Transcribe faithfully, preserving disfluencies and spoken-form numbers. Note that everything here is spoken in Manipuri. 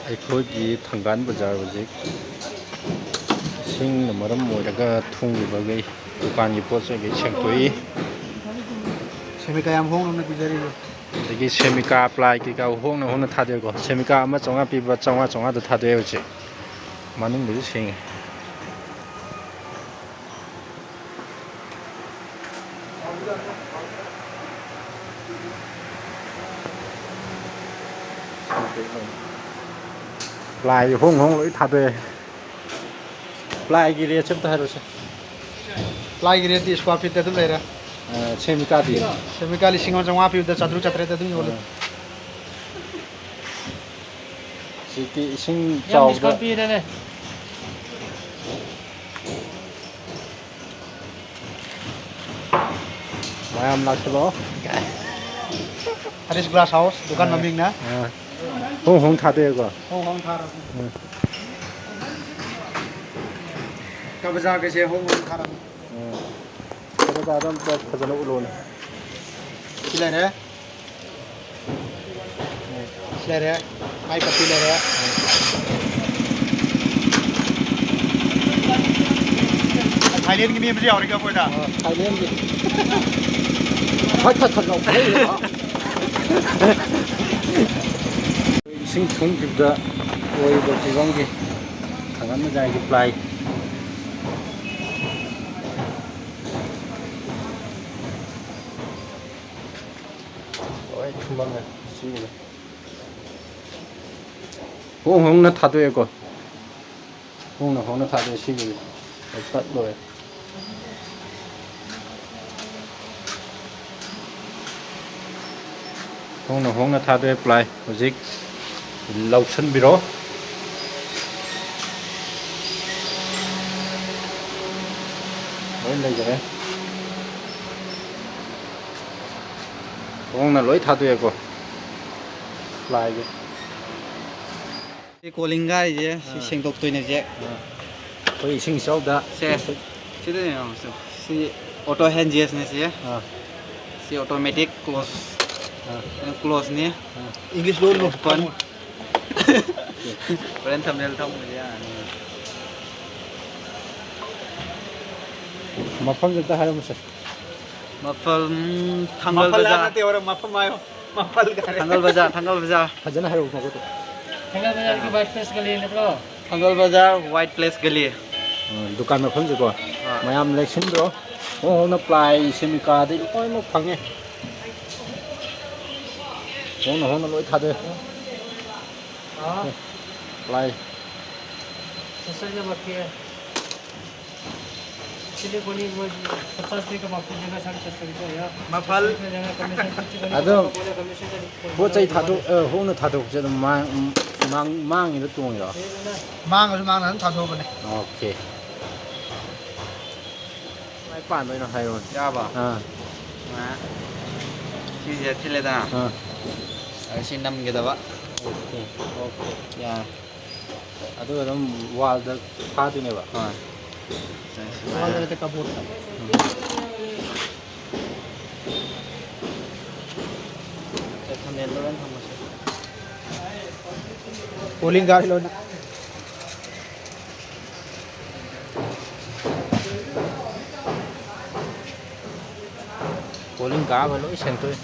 ꯑꯩꯈꯣꯏꯒꯤ ꯊꯪꯒꯥꯜ ꯕꯖꯥꯔ ꯍꯧꯖꯤꯛ ꯏꯁꯤꯡꯅ ꯃꯔꯝ ꯑꯣꯏꯔꯒ ꯊꯨꯝꯈꯤꯕꯈꯩ ꯗꯨꯀꯥꯟꯒꯤ ꯄꯣꯠ ꯆꯩꯈꯩ ꯁꯦꯡꯗꯣꯛꯏ꯫ ꯁꯦꯃꯤꯀꯥ ꯌꯥꯝ ꯍꯣꯡꯅ ꯄꯤꯖꯔꯤꯕ꯫ ꯑꯗꯒꯤ ꯁꯦꯃꯤꯀꯥ ꯄ꯭ꯂꯥꯏ ꯀꯩꯀꯥ ꯍꯣꯡꯅ ꯍꯣꯡꯅ ꯊꯥꯗꯣꯛꯑꯦꯀꯣ꯫ ꯁꯦꯃꯤꯀꯥ ꯑꯃ ꯆꯥꯝꯃꯉꯥ ꯄꯤꯕ ꯆꯥꯝꯃꯉꯥ ꯆꯥꯝꯃꯉꯥꯗ ꯊꯥꯗꯣꯛꯑꯦ ꯍꯧꯖꯤꯛ꯫ ꯃꯅꯨꯡꯗꯁꯨ ꯁꯦꯡꯉꯦ꯫ ꯄ꯭ꯂꯥꯏ ꯍꯣꯡ ꯍꯣꯡ ꯂꯣꯏ ꯊꯥꯗꯣꯛꯑꯦ꯫ ꯄ꯭ꯂꯥꯏꯒꯤ ꯔꯦꯠꯁꯦ ꯑꯝꯇ ꯍꯥꯏꯔꯣꯁꯦ꯫ ꯄ꯭ꯂꯥꯏꯒꯤ ꯔꯦꯠꯇꯤ ꯁ꯭ꯀ꯭ꯋꯥꯔ ꯐꯤꯠꯇ ꯑꯗꯨꯝ ꯂꯩꯔꯦ꯫ ꯑ, ꯁꯦꯃꯤꯀꯥꯗꯤ? ꯁꯦꯃꯤꯀꯥ ꯂꯤꯁꯤꯡ ꯑꯃ ꯆꯥꯝꯃꯉꯥ ꯄꯤꯕꯗ ꯆꯥꯇ꯭ꯔꯨꯛ ꯆꯥꯇ꯭ꯔꯦꯠꯇ ꯑꯗꯨꯝ ꯌꯣꯜꯂꯦ꯫ ꯑ꯫ ꯍꯧꯖꯤꯛꯇꯤ ꯏꯁꯤꯡ ꯌꯥꯝ ꯆꯥꯎꯕꯗ discount ꯄꯤꯔꯦꯅꯦ꯫ ꯃꯌꯥꯝ ꯂꯥꯛꯁꯤꯜꯂꯣ꯫ ꯍꯔꯤꯁ ꯒ꯭ꯂꯥꯁ ꯍꯥꯎꯁ ꯗꯨꯀꯥꯟ ꯑꯥ, ꯃꯃꯤꯡꯅ꯫ ꯑꯥ꯫ ꯍꯣꯡ ꯍꯣꯡ ꯊꯥꯗꯣꯛꯑꯦꯀꯣ꯫ ꯍꯣꯡ ꯍꯣꯡ ꯊꯥꯔꯕꯅꯤ꯫ ꯎꯝ꯫ ꯀꯕꯖꯥꯒꯁꯦ ꯍꯣꯡ ꯍꯣꯡ ꯊꯥꯔꯕꯅꯤ꯫ ꯎꯝ꯫ ꯀꯕꯖꯥꯗꯣ ꯑꯝꯇ ꯐꯖꯅ ꯎꯠꯂꯣꯅꯦ꯫ ꯁꯤ ꯂꯩꯔꯦ꯫ ꯁꯤ ꯂꯩꯔꯦ꯫ ꯃꯥꯏ ꯀꯞꯄꯤ ꯂꯩꯔꯦ꯫ ꯊꯥꯏꯂꯦꯟꯒꯤ ꯃꯤ ꯑꯃꯁꯨ ꯌꯥꯎꯔꯤꯀꯣ ꯑꯩꯈꯣꯏꯗ꯫ ꯑ, ꯊꯥꯏꯂꯦꯟꯒꯤ꯫ ꯊꯠ ꯊꯠ ꯊꯠ ꯂꯥꯎ ꯐꯩ꯫ ꯏꯁꯤꯡ ꯊꯨꯝꯈꯤꯕꯗ ꯑꯣꯏꯔꯤꯕ ꯐꯤꯕꯝꯒꯤ ꯊꯥꯡꯒꯠ ꯃꯖꯥꯏꯒꯤ ꯄ꯭ꯂꯥꯏ꯫ ꯂꯣꯏ ꯊꯨꯝꯃꯝꯃꯦ ꯁꯤꯒꯤꯗꯣ꯫ ꯍꯣꯡ ꯍꯣꯡꯅ ꯊꯥꯗꯣꯛꯑꯦꯀꯣ꯫ ꯍꯣꯡꯅ ꯍꯣꯡꯅ ꯊꯥꯗꯣꯛꯑꯦ ꯁꯤꯒꯤꯗꯤ꯫ ꯇꯠ ꯂꯣꯏꯔꯦ꯫ ꯍꯣꯡꯅ ꯍꯣꯡꯅ ꯊꯥꯗꯣꯛꯑꯦ ꯄ꯭ꯂꯥꯏ꯫ ꯍꯧꯖꯤꯛ ꯂꯧꯁꯟꯕꯤꯔꯣ꯫ ꯂꯣꯏ ꯂꯩꯖꯔꯦ꯫ ꯍꯣꯡꯅ ꯂꯣꯏ ꯊꯥꯗꯣꯛꯑꯦꯀꯣ ꯄ꯭ꯂꯥꯏꯒꯤ꯫ ꯁꯤ ꯀꯣꯂꯤꯡ ꯒꯥꯔꯤꯁꯦ, ꯁꯤ ꯑꯥ꯫ ꯁꯦꯡꯗꯣꯛꯇꯣꯏꯅꯦ ꯍꯧꯖꯤꯛ꯫ ꯑꯥ꯫ ꯑꯩꯈꯣꯏ ꯏꯁꯤꯡ ꯏꯆꯥꯎꯗ꯫ ꯁꯦ, ꯁꯤꯗꯅꯦ ꯌꯦꯡꯉꯣ, ꯁꯤ, ꯁꯤ ꯑꯣꯇꯣ ꯍꯦꯟ ꯖꯦꯁꯅꯦ ꯁꯤ꯫ ꯑꯥ꯫ ꯁꯤ ꯑꯣꯇꯣꯃꯦꯇꯤꯛ ꯀ꯭ꯂꯣꯁ꯫ ꯑꯥ꯫ ꯀ꯭ꯂꯣꯁꯅꯤ꯫ ꯑꯥ꯫ ꯏꯪꯂꯤꯁ ꯂꯣꯟ ꯂꯣ꯫ ꯑꯣꯄꯟ꯫ ꯍꯣꯔꯦꯟ ꯊꯝꯅꯦꯜ ꯊꯝꯕꯗꯤ ꯌꯥꯔꯅꯤ꯫ ꯃꯐꯝꯁꯦ ꯑꯝꯇ ꯍꯥꯏꯔꯝꯃꯨꯁꯦ꯫ ꯃꯐꯝ ꯊꯥꯡꯒꯜ ꯃꯐꯝ ꯕꯖꯥꯔ꯫ ꯅꯠꯇꯦ, ꯍꯣꯔꯦꯟ ꯃꯐꯝ ꯍꯥꯏꯌꯣ꯫ ꯃꯐꯝ ꯀꯥꯏꯅ꯫ ꯊꯥꯡꯒꯜ ꯕꯖꯥꯔ, ꯊꯥꯡꯒꯜ ꯕꯖꯥꯔ꯫ ꯐꯖꯅ ꯍꯥꯏꯔꯛꯎ ꯃꯈꯣꯏꯗꯣ꯫ ꯊꯥꯡꯒꯜ ꯕꯖꯥꯔꯒꯤ ꯋꯥꯏꯠ ꯄ꯭ꯂꯦꯁ ꯒꯂꯤ ꯅꯠꯇ꯭ꯔꯣ? ꯊꯥꯡꯒꯜ ꯕꯖꯥꯔ ꯋꯥꯏꯠ ꯄ꯭ꯂꯦꯁ ꯒꯂꯤ꯫ ꯎꯝ, ꯗꯨꯀꯥꯟ ꯃꯐꯝꯁꯦꯀꯣ꯫ ꯑꯥ꯫ ꯃꯌꯥꯝ ꯂꯦꯛꯁꯤꯟꯕꯤꯔꯣ꯫ ꯍꯣꯡ ꯍꯣꯡꯅ ꯄ꯭ꯂꯥꯏ, ꯁꯦꯃꯤꯀꯥꯗꯩ ꯂꯣꯏꯅꯃꯛ ꯐꯪꯉꯦ꯫ ꯍꯣꯡꯅ ꯍꯣꯡꯅ ꯂꯣꯏ ꯊꯥꯗꯣꯛꯑꯦ꯫ ꯄ꯭ꯂꯥꯏ꯫ ꯆꯠꯆꯒꯦ ꯃꯈꯦ꯫ ꯁꯤꯂꯤꯀꯣꯅꯤ ꯃꯣꯏ ꯄꯆꯥꯁ ꯄꯦ ꯀ ꯃꯥꯐꯤ ꯖꯒ ꯁꯥꯔꯦ ꯆꯠꯆꯒꯦ ꯌꯥ꯫ ꯃꯐꯜ꯫ ꯀꯃꯤꯁꯟ ꯀꯨꯆꯤ ꯀꯨꯆꯤ ꯑꯗꯨꯝ ꯀꯃꯤꯁꯟ ꯀꯨꯆꯤ ꯄꯣꯠ ꯆꯩ ꯊꯥꯗꯣꯛ-, ꯑ, ꯍꯣꯡꯅ ꯊꯥꯗꯣꯛꯄꯁꯦ ꯑꯗꯨꯝ ꯃꯥꯡ-, ꯃꯥꯡ-, ꯃꯥꯡꯉꯤꯔꯣ ꯇꯣꯡꯉꯤꯔꯣ? ꯃꯥꯡꯉꯁꯨ ꯃꯥꯡꯅ ꯑꯗꯨꯝ ꯊꯥꯗꯣꯛꯑꯕꯅꯦ꯫ ꯑꯣꯀꯦ꯫ ꯀꯃꯥꯏ ꯄꯥꯟꯗꯣꯏꯅꯣ ꯍꯥꯏꯔꯣꯅꯦ꯫ ꯌꯥꯔꯕꯣ? ꯑꯥ꯫ ꯑꯥ꯫ ꯁꯤꯁꯦ ꯊꯤꯜꯂꯦꯗꯅ꯫ ꯑꯥ꯫ ꯑꯗ ꯁꯤ ꯅꯝꯒꯗꯕ꯫ ꯑꯣꯀꯦ꯫ ꯑꯣꯀꯦ꯫ ꯌꯥꯔꯦ꯫ ꯑꯗꯨꯒ ꯑꯗꯨꯝ ꯋꯥꯜꯗ ꯐꯥꯗꯣꯏꯅꯦꯕ꯫ ꯍꯣꯏ꯫ ꯋꯥꯜꯗ ꯅꯠꯇꯦ, ꯀꯕꯣꯔꯗ꯫ ꯊꯝꯅꯦꯜꯗꯣ ꯂꯣꯏ ꯊꯝꯃꯁꯦ꯫ ꯄꯣꯂꯤꯡ ꯒꯥꯔꯗ ꯂꯣꯏꯅ꯫ ꯄꯣꯂꯤꯡ ꯒꯥꯔꯗ ꯂꯣꯏ ꯁꯦꯡꯗꯣꯛꯑꯦ꯫